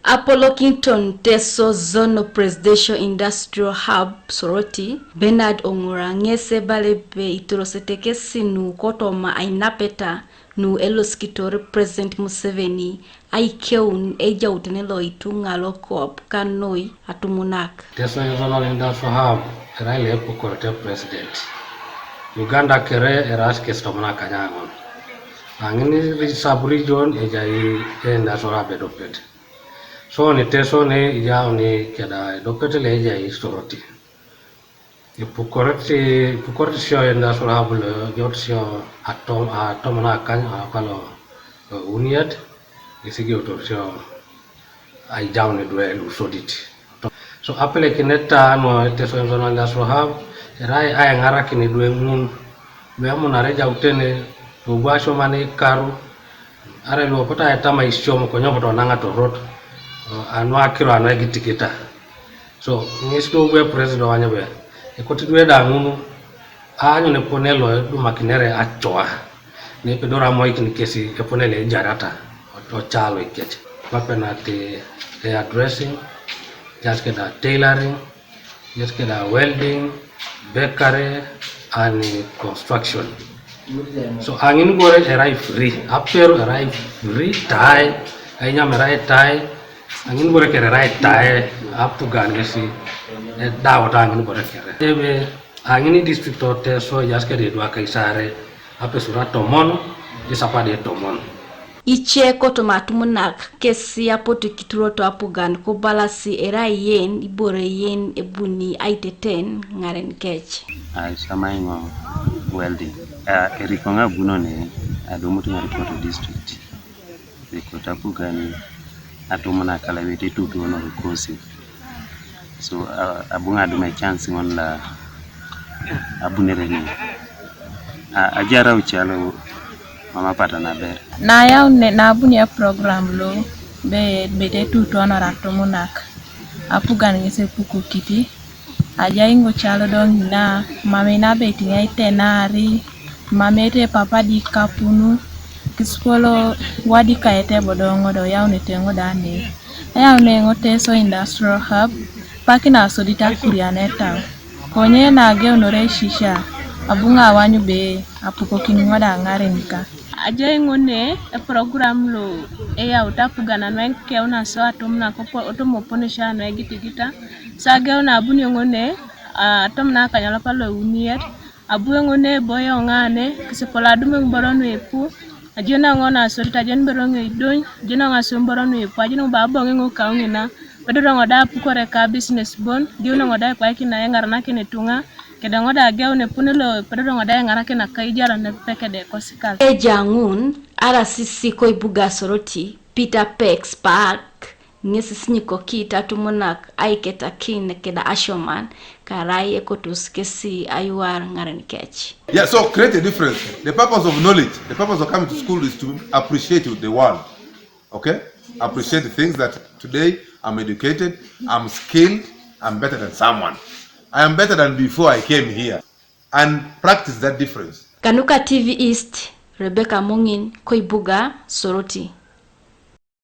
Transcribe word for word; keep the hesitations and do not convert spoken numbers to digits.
Apolokinton Teso Zonal Presidential Industrial Hub Soroti, Bernard Ongura ŋes ebala ebe itorosete kesi nu kotoma ainapeta nu elosikitor President Museveni aikeun ejautene lo ituŋa lokop kanoi atumunak. Teso Zonal Industrial Hub erai lo epukorote President. Uganda kere eraas kesi tomon akanyaŋon. Aŋin sub-region ejai Industrial Hub edopet. So ni Teso ne ijauni keda edopet lo ejai Soroti. Ipukoret, ipukoret sio Industrial Hub lo, ejot sio atom, atomon akany, akalo, eh, uniet, ŋesi ejot sio aijaun idwe lu sodit. So, apelekineta nu Teso Zonal Industrial Hub, erai aiŋarakin idwe ŋun, lu emunare ejautene, lu abu asioman ikaru, arai lu apotu aitama isiom konye apotu onaŋ atorot, eh, anu akiro anu egitigita. So, ŋes do ebe President wanyebe, ekoto idwe da ŋun, aanyun epone lo edumakinere acoa, ne epedori amoikin kesi epone lo ejarata, o, ocalo ikec. Kwape nat, eh, hairdressing, ejaas keda tailoring, ejaas keda welding, bakery, and construction. So, aŋin ibore erai free, aperu erai free, tai, ainyam erai tai, aŋin ibore kere erai tai, apugan ŋesi, edaut aŋin ibore kere. Ebe, aŋin district o Teso, ejaas keda edwaka isare, apesur atomon, isapade tomon. Ice kotoma atumunak kesi apotu kituroto apugan kobalasi erai yen ibore yen ebuni aiteten ŋaren kec. Aisama iŋo welding. A, eriko ŋa bunone adumut ŋa report district. Report apugan atumunak kalawete tutuonor kosi. So, a, abu ŋa adum chance ŋon la abunere ni. A, ajarau calo mama pata naber. Nayaun ne, nabuni a program lo be, bete tutuonor atumunak. Apugan ŋes epukokiti. Ajai ŋo calo do ŋina, mama ina be itiŋa itenari, mama ete papa di kapunu, kisipolo wadi kaete bodo ŋo do yaunete ŋo da ne. Ayaune ŋo Teso Industrial Hub, pakin asodit akurianetau. Konye nageunore isisia, abu ŋa awanyu be apukokin ŋo da ŋaren ka. Ajai ŋo ne eprogram lo eyaut apugan anu ekeuna so atomuna kopo, otomo oponesio anu egitigita. So ageuna abunio ŋo ne, a, atomuna akanyalapa lo euniet. Abu eoŋ ne eboyo ŋane, kisipol adum eoŋ iboro nuipu, ajenio ŋo nasorit, ajen iboro ŋo idony, ajenio ŋo aswam iboro nuipu, ajenio ŋo ba aboŋ eoŋ kau ŋina, pedoro ŋo da apukore ka business bon, ajenio ŋo da ekwaikina eŋaranakin ituŋa, kede ŋo da ageun epone lo pedoro ŋo da eŋarakin akaijar nepepe kede ekosikal. Ejaŋun, R C C koibuga Soroti, Peter Pex Park, ŋes sinyikokit atumunak aiketakin keda asioman, karai ekotos kesi ayuar ŋaren kec. Yeah, so create a difference. The purpose of knowledge, the purpose of coming to school is to appreciate the world. Okay? Appreciate the things that today I'm educated, I'm skilled, I'm better than someone. I am better than before I came here. And practice that difference. Kanuka T V East, Rebecca Muŋin, koibuga Soroti.